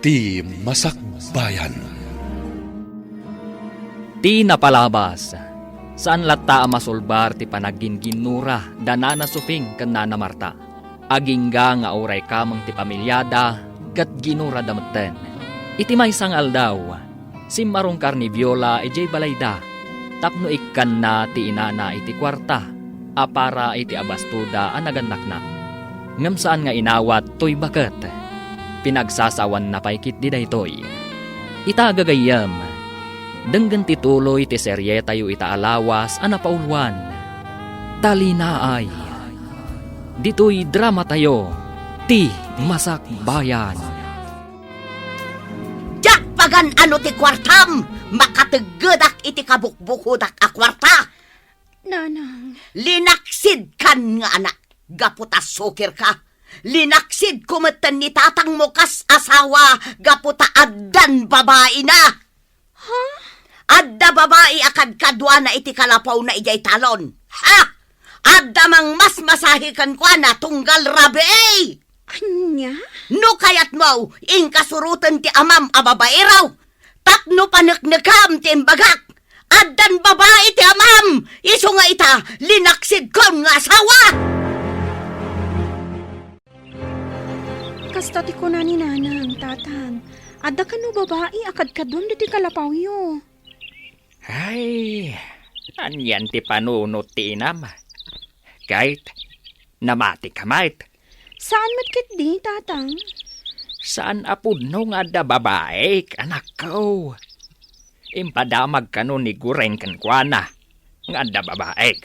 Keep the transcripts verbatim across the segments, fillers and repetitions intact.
Ti Masakbayan. Ti napalabas, saan latta a masulbar ti panagginginnura da Nana Sufing ken Nana Marta. Agingga nga uray kameng ti pamiliada ket ginurada metten. Iti maysa nga aldaw, simmarungkar ni Viola idiay balayda tapno ikkanna ti inana iti kuarta a para iti abastoda a nagannakna. Ngem saan nga inawat toy baket. Pinagsasawanna pay ketdi daytoy. Ita a gagayyem, denggen ti tuloy ti serietayo ita a lawas a napauluan, Talinaay. Ditoy dramatayo, Ti Masakbayan. Diak pagan-ano ti kuartam! Makateggedak iti kabukbukodak a kuarta! Nanang. Linaksidkan nga anak, gapu ta sukirka. Linaksidko metten ni tatangmo kas asawa, gapu ta addan babaina. Ha? Adda babai a kadkaduana iti kalapawna idiay talon. Ha? Adda mangmasmasahi kenkuana tunggal rabii. Ania? No kayatmo, inka suroten ti amam a babaero. Tapno paneknekam ti imbagak. Addan babai ti amam, isu nga ita, linaksidkon nga asawa. Kasta ti kuna ni Nanang, Tatang, adda kano babai a kadkaduam ditoy kalapawyo. Ay, anian ti panunot ti inam? Ket, namati ka met? Saan met ketdi, Tatang? Saan a pudno nga adda babaik, anakko. Impadamag kano ni Gureng kenkuana nga adda babaik.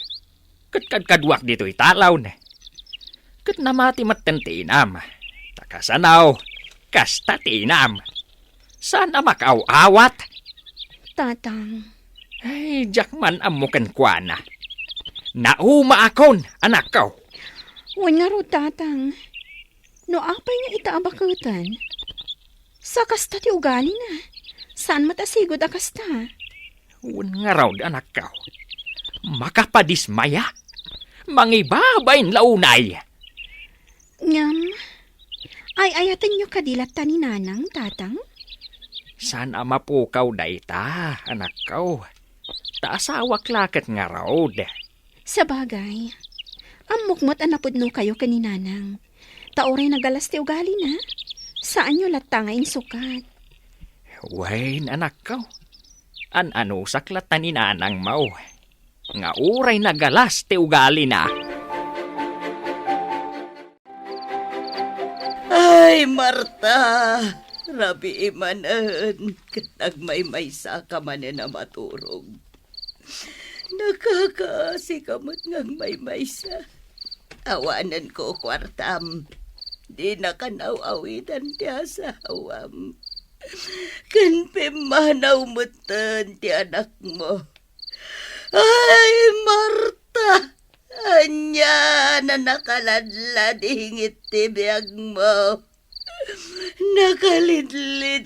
Ket kadkaduak ditoy talon. Ket namati metten ti inam. Ta kasano, kasta ti inam. Saan a makaaw-awat? Tatang. Ay, diak man ammo kenkuana. Naumaakon, anakko. Wen ngarud, Tatang. No apay nga ita a baketen? Sa kasta ti ugalina. Saan met a sigud a kasta? Wen ngarud, anakko. Makapadismaya. Mangibabain la unay. Ngem, ay-ayatenyo kadi latta ni Nanang, Tatang? Saan a mapukaw dayta, anakko. Ta asawak la ket ngarud. Sabagay, ammok met a napudnokayo ken ni Nanang. Ta uray nagalas ti ugalina, saanyo latta nga insukat. Wen, anakko. An-anusak latta ni Nanangmo nga uray nagalas ti ugalina. Ay, Marta, rabii manen, ket nagmaymaysa ka manen a maturog. Nakakaasi ka met nga agmaymaysa. Awanen ko kuartam. Dinaka naw-awidan ti asawam. Ken pimmanaw metten ti anakmo. Ay, Marta! Ania a nakaladladingit ti biagmo? Nakalidliday!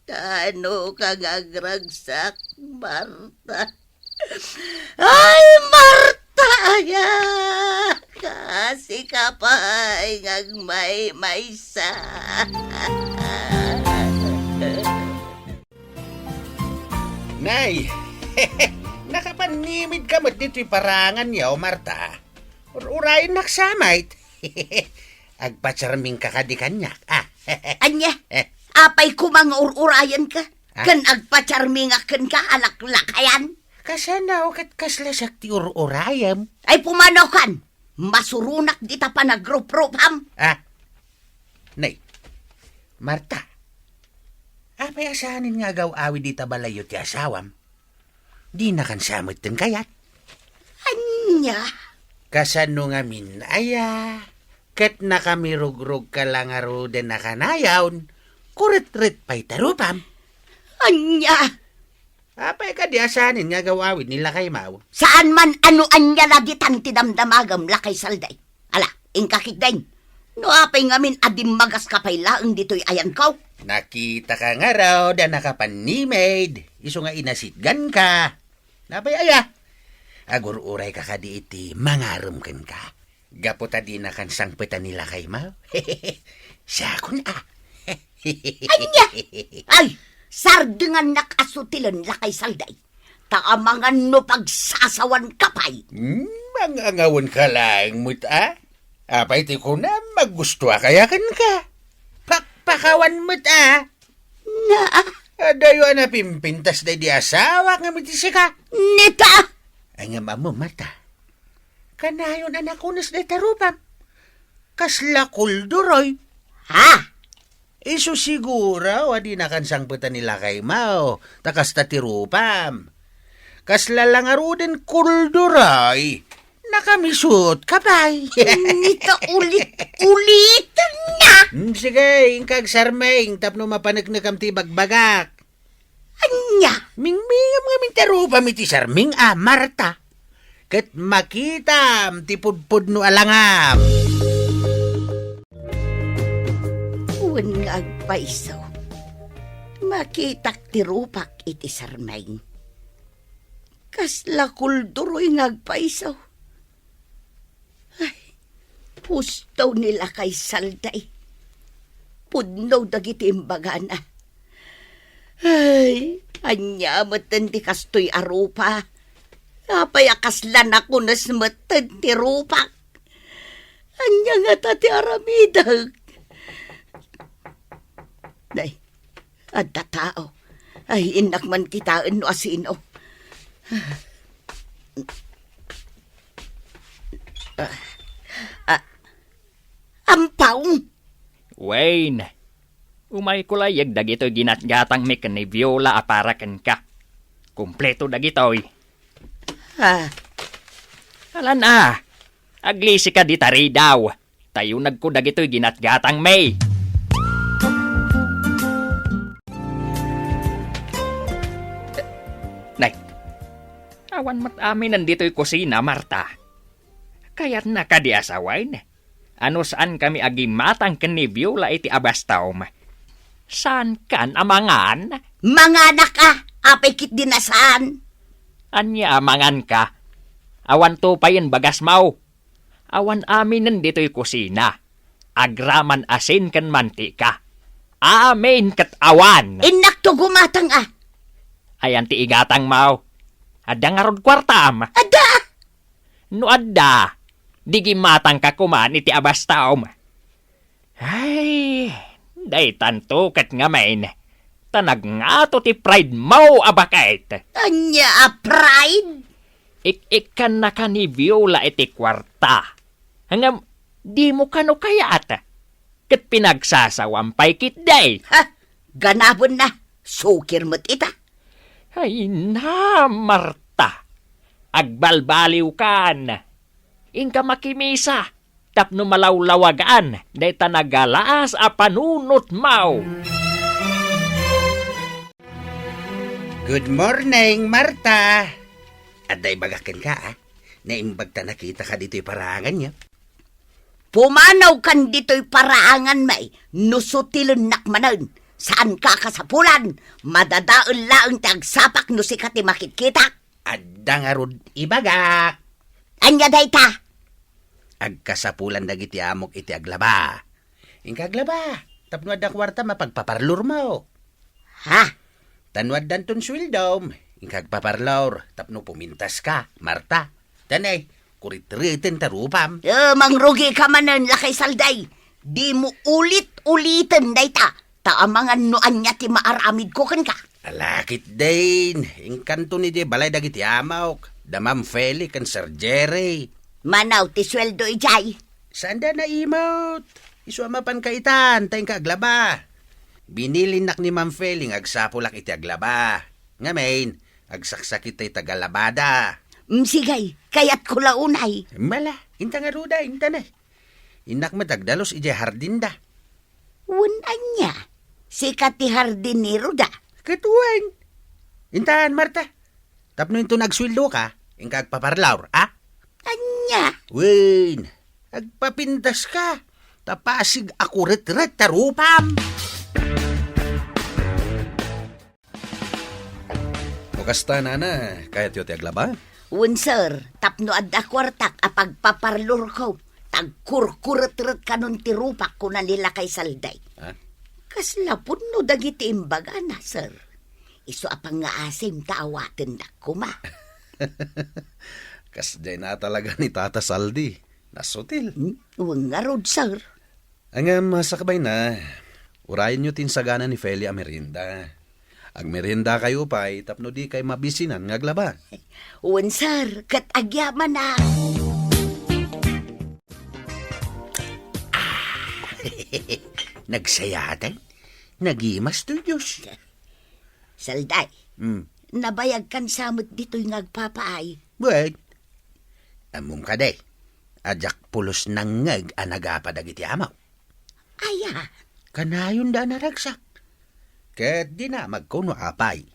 Kaano ka nga agragsak, Marta? Ay, Marta aya! Kaasi ka pay nga agmaymaysa. Nay, nakapannimid ka met ditoy paranganyo, Marta. Ur-urayennak sa met. Agpacharming ka kadi kaniak, ah. Ania? Eh. Apay koma nga ur-urayenka? Ah? Ken agpacharmingak kenka a laklakayan? Kasano ket kasla siak ti ur-urayem? Ay, pumanaw kan! Masuronak dita panagruprupam. Ah? Nay, Marta, apay a saanen nga agaw-awid ita balayyo ti asawam? Dinakan sa metten kayat? Ania? Kasano ngamin aya? Ket nakamirugrog ka la ngaruden a kanayon, kuretret pay ta rupam. Ania? Apay kadi a saanen nga agaw-awid ni lakaymo? Saan man a no ania la ditan ti damdamagem, lakay Salday. Ala, inka ketdin. No apay ngamin a dimmagas ka pay laeng ditoy ayanko? Nakita ka ngarud a nakapannimid, isu nga inasitgan ka. Napay aya? Agur-uray ka kadi iti mangarem kenka? Gapu ta dinakan sangpetan ni lakaymo? Siakon a. Ania? Ay, sardengannak a sutilen, Lakay Salday. Ta amangan no pagsasawan ka pay. Hmm, ang-angawen ka laeng met, a? Apay ti kunam, magusto a kayaken ka. Pakpakawan met, a? Na, a? Adayo a napimpintas daydi asawa ngem iti sika. Neta! Ay, ngem ammo, Marta. Kanayon a nakunes dayta rupam. Kasla kulduroy. Ha? Isu siguro a dinaka sangpetan ni lakaymo, ta kasta ti rupam. Kasla la ngaruden kulduroy, nakamisut ka pay. Nita ulit-ulit na. Hmm, sige, inka agsarming tapno mapaneknekam ti ibagbagak. Ania? Mingmingam ngamin ti rupam iti sarming a, Marta. Ket makitam ti pudpudno a langam. Wen nga agpayso, makitak ti rupak iti sarming. Kasla kulduroy nga agpayso. Ay, pusto ni Lakay Salday. Pudno dagiti imbagana. Ay, ania metten ti kastoy a rupa? Apay a kasla nakunes metten ti rupak? Ania ngata ti aramidek? Nay, adda tao. Ay, innak man kitaen no asino. Ah, ah, ampaw! Wayne, umayko layag dagitoy ginatgatangmi ken ni Viola a para kenka. Kompleto dagitoy. Ah. Alan a, aglisika dita ridaw. Tayunagko dagitoy ginatgatangmi. Nay, awan met aminen ditoy kusina, Marta. Kayatna kadi a sawen? Ano, saan kami agimatang ken ni Viola iti abastom? Saan kan a mangan? Manganak a, apay ket di na saan? Ania a manganka? Awan to payen bagasmo. Awan aminen ditoy kusina. Agraman asin ken mantika. Amin ket awan. Innak to gumatang a. Ayan ti igatangmo. Adda ngarud kuartam? Adda. No adda, di gimatangka koman iti abastom. Ay, daytanto ket ngamin, ta nagngato ti pride mo a baket. Ania a pride? Ik-ikkannaka ni Viola iti kuarta. Ngem, dimo kano kayat? Ket pinagsasawam pay ketdi. Ha? Ganabenna, sukir met ita. Ay na, Marta. Agbalbaliwkan. Inka makimisa tapno malawlawagan dayta nagalaas a panunotmo. Good morning, Marta. Adda ibagak kenka, a? Naimbag ta nakitaka ditoy paraanganyo. Pumanawkan ditoy paraanganmi no sutilennak manen. Saanka a kasapulan. Madadael laeng ti agsapak no sika ti makitkitak. Adda ngarud ibagak. Ania dayta? Agkasapulan dagiti amok iti aglaba. Inka aglaba, tapno adda kuarta mapagpaparlormo. Ha? Ta no addanton sueldom, inka agpaparlor, tapno pumintaska, Marta. Danay, kuretreten ta rupam. Eh, mangrugika manen, Lakay Salday. Dimo ulit-uliten dayta. Ta amangan no ania ti maaramidko kenka. Ala ketdin, inkanto idiay balay dagiti amok, da Ma'am Feli ken Sir Jerry. Manaw ti sueldo idiay? Saanda naimut. Isu a mapan kaitan, ta inka aglaba. Binilinnak ni Ma'am Feli nga agsapulak iti aglaba. Ngamin, agsaksakit tay tagalabada. Mm, sige, kayatko la unay. Mala, inta ngarud, inta na. Innak met agdalus idiay hardinda. Wen ania? Sika ti hardinero da? Ket wen. Intan, Marta. Tapno inton agsueldoka, inka agpaparlor, a? Ania? Wen, agpapintaska. Ta pasig a kuretret ta rupam. No kasta, nana, kayatyo ti aglaba? Wen, sir, tapno adda kuartak a pagpaparlorko, ta agkurkuretret kanon ti rupak, kuna ni Lakay Salday. Ah? Kasla pudno dagiti imbagana, sir. Isu a pangngaasim ta awatendak koma. Kasdiay na talaga ni Tata Saldi. Nasutil. Hmm? Wen ngarud, sir. Ngem, sakbay na, urayenyo ti insagana ni Feli a merienda. Agmeriendakayo pay tapno dikay mabisinan nga aglaba. Wen, sir, ket agyamanak. Nagsayatan? Nagimas to, Diyos. Salday, Hmm. nabayagkan sa met ditoy nga agpapaay. Wen, ammom kadi, a diak pulos nangngeg a nagapa dagiti amaw. Aya? Kanayonda a naragsak. Ket dinamagko no apay.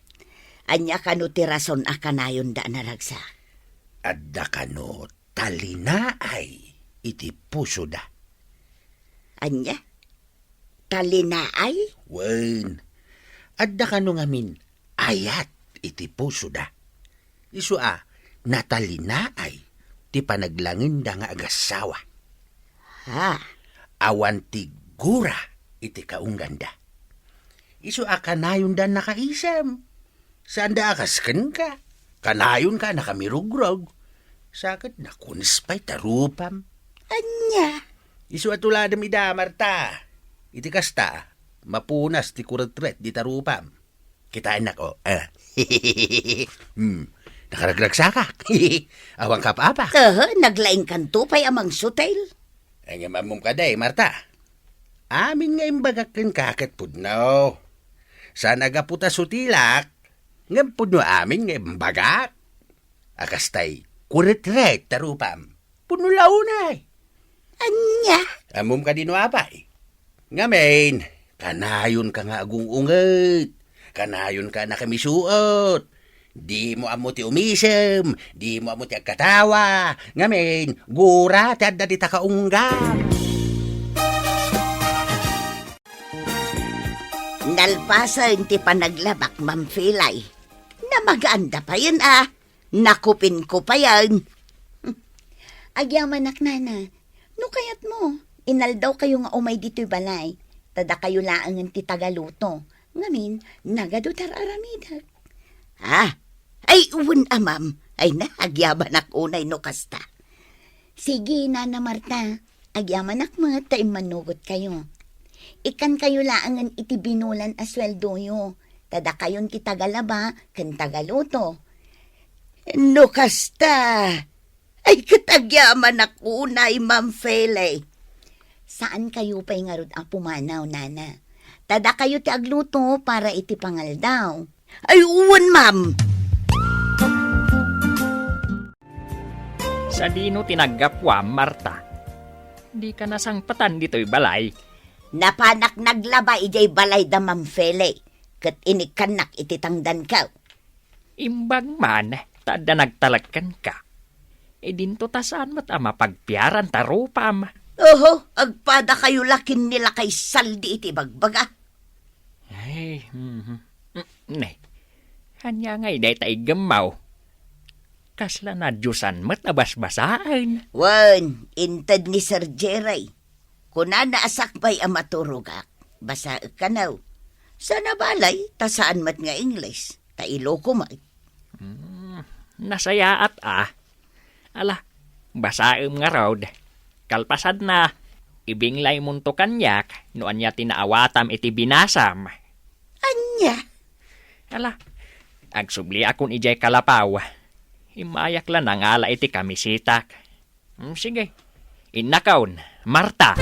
Ania kano ti rason a kanayonda a naragsak? Adda kano talinaay iti pusoda. Ania? Talinaay? Wen, adda kano ngamin ayat iti pusoda. Isu a, natalinaay ti panaglangenda nga agassawa. Ha? Awan ti gura iti kaungganda. Isu a kanayonda nakaisem. Saanda a kas kenka. Kanayonka a nakamirugrog. Sa ket nakunes pay ta rupam. Ania? Isu a tuladem ida, Marta. Iti kasta, mapunas ti kuretret dita rupam. Kitaennak, o. Eh. Hmm. Nakaragragsakak. Awan kap-apa. Aha, naglaingkanto pay a mangsutil. Ay, ngem ammom kadi, Marta. Amin nga imbagak kenka ket pudno. Saan a gapu ta sutilak, ngem pudno amin nga imbagak. A kastay, kuretret ta rupam. Pudno la unay. Ania? Ammom kadi no apay? Ngamin, kanayonka nga agung-unget. Kanayonka a nakamisuot. Dimo ammo ti umisem, dimo ammo ti agkatawa. Ngamin, gura ti adda dita kaungga. Nalpasen ti panaglabak, Ma'am Felay. Namagaanda payen a. Nakupinko payen. Agyamanak, nana. No kayatmo, inaldawkayo nga umay ditoy balay. Ta dakayo laengen ti tagaluto. Ngamin, nagadu ti ar-aramidek. Ah, ay, wen a, ma'am. Ay na, agyamanak unay no kasta. Sige, Nana Marta. Agyamanak met ta immannugotkayo. Ikkankayo laengen iti binulan a sueldoyo. Ta dakayon ti tagalaba ken tagaluto. No kasta, ay ket agyamanak unay, Ma'am Fele. Saankayo pay ngarud a pumanaw, nana. Ta dakayo ti agluto para iti pangaldaw. Ay, wen, ma'am. Sadino ti naggapuam, Marta? Dika nasangpetan ditoy balay? Napanak naglaba idiay balay da Ma'am Fele, ket inikkannak iti tangdanko. Imbag man, ta adda nagtalek kenka. Idinto ta saan met a mapagpiaran ta rupam. Oho, agpadakayo la ken ni lakay Saldi iti bagbaga. Ay, mhm. Mm, ne. Ania ngay dayta iggemmaw? Kasla nadiosan met a basbasaen. Wen, inted ni Sir Jerry. Kunana a sakbay a maturogak, basaek kano. Sana balay, ta saan met nga Ingles, ta Iloko met. Hmm, nasayaat a. Ala, basaem ngarud. Kalpasanna, ibinglaymonto kaniak no ania ti naawatam iti binasam. Ania? Ala, agsubliakon idiay kalapaw. Immayak la nangala iti kamisitak. Hmm, sige. Innakon, Marta.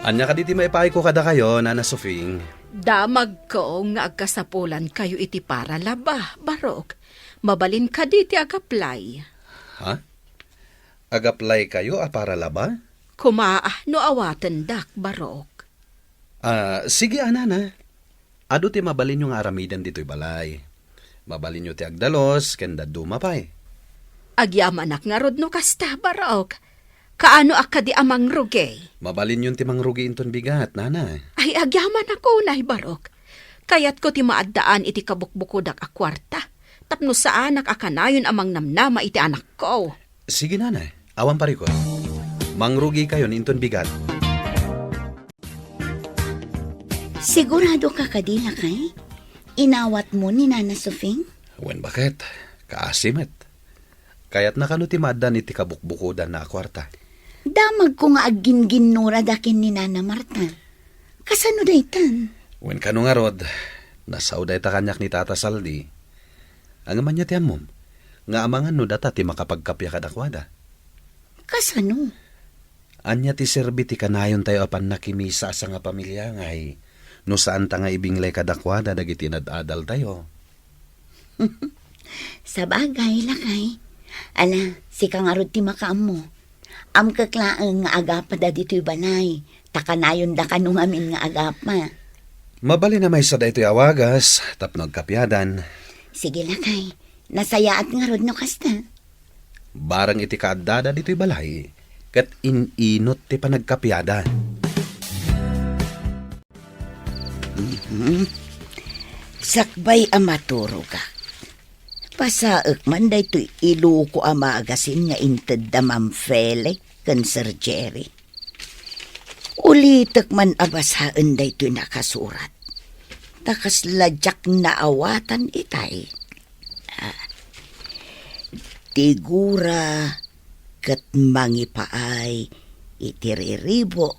Ania kadi ti maipaayko kadakayo, Nana Sofing? Damagko nga agkasapulankayo iti paralaba, Barok. Mabalin kadi ti agaplay? Ha? Agaplaykayo a paralaba? Koma, no awatendak, Barok. Ah, sige, a, nana. Adu ti mabalinyo nga aramiden ditoy balay. Mabalinyo ti agdalus ken dadduma pay. Agyamanak ngarud no kasta, Barok. Kaano a kadi a mangrugi? Mabalinyon ti mangrugi inton bigat, nana. Ay, agyamanak unay, Barok. Kayatko ti maaddaan iti kabukbukodak a kuarta, tapno saanak a kanayon a mangnamnama iti anakko. Sige, nana. Awan parikut. Mangrugikayon inton bigat. Sigurado ka kadi, lakay? Inawatmo ni Nana Sofing? Wen, baket. Kaasi met. Kayatna kano ti maaddan iti kabukbukodanna a kuarta. Damagko nga aggingginnurada ken ni Nana Marta. Kasano daytan? Wen, kano ngarud, nasao dayta kaniak ni Tata Saldi. Ngem ania ti ammom, nga amangan no data ti makapagkappia kadakuada? Kasano? Ania ti serbi ti kanayontayo a pannakimisa a sangapamilia ngay no saanta nga ibinglay kadakuada dagiti inad-adaltayo? Sabagay, lakay. Ala, sika ngarud ti makaammo. Amkek laeng nga agapada ditoy balay, ta kanayonda kano ngamin nga agapa. Mabalin a maysa daytoy a wagas tapno agkappiadan. Sige, lakay. Nasayaat ngarud no kasta. Bareng iti kaaddada ditoy balay, ket in-inut ti panagkappiada. Mhm. Sakbay a maturogak, pasaek man daytoy iluko a magasin nga inted da Ma'am Fele ken Sir Jerry. Ulitek man a basaen daytoy nakasurat. Ta kasla diak naawatan itay. Ah, ti gura ket mangipaay iti riribuk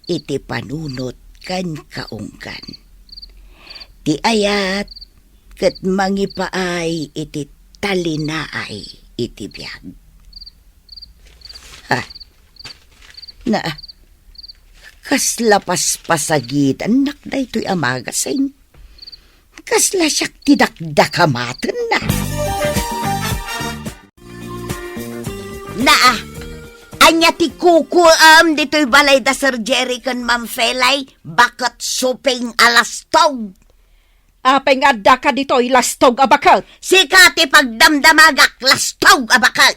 iti panunot ken kaunggan. Ti ayat ket mangipaay iti talinaay iti biag. Ha, na, kasla paspasagitannak daytoy a magasin. Kasla siak ti dakdakamatenna. Naa, ania ti kukuem ditoy balay da Sir Jerry ken Ma'am Felay, baket suping a lastog? Apay nga addaka ditoy, lastog a baket? Sika ti pagdamdamagak, lastog a baket!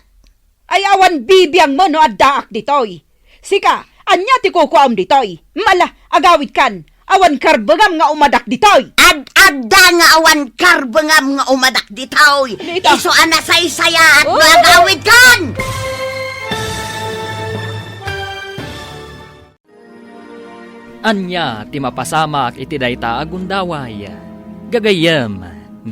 Ay, awan bibiangmo no addaak ditoy. Sika, ania ti kukuam ditoy? Mala, agawidkan. Awan karbengam nga umadak ditoy. Ad-adda nga awan karbengam nga umadak ditoy. Dito. Isu a nasaysayaat no Oh! agawidkan. Ania ti mapasamak iti dayta a gundaway? Gagayyem,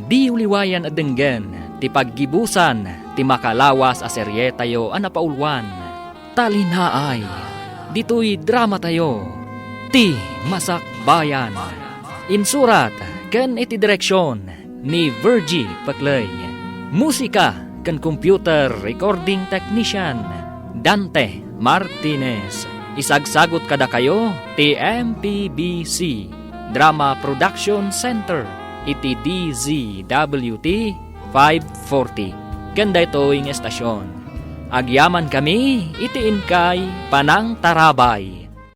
diyo liwayan a denggen ti paggibusan ti makalawas a serietayo a napauluan, Talinaay, ditoy dramatayo, Ti Masakbayan. Insurat ken iti direksion ni Virgie Paclay. Musika ken computer recording technician, Dante Martinez. Isagsagut kadakayo ti M P B C Drama Production Center iti D Z W T five forty. Ken daytoy nga estasion, agyamankami iti inkay panangtarabay.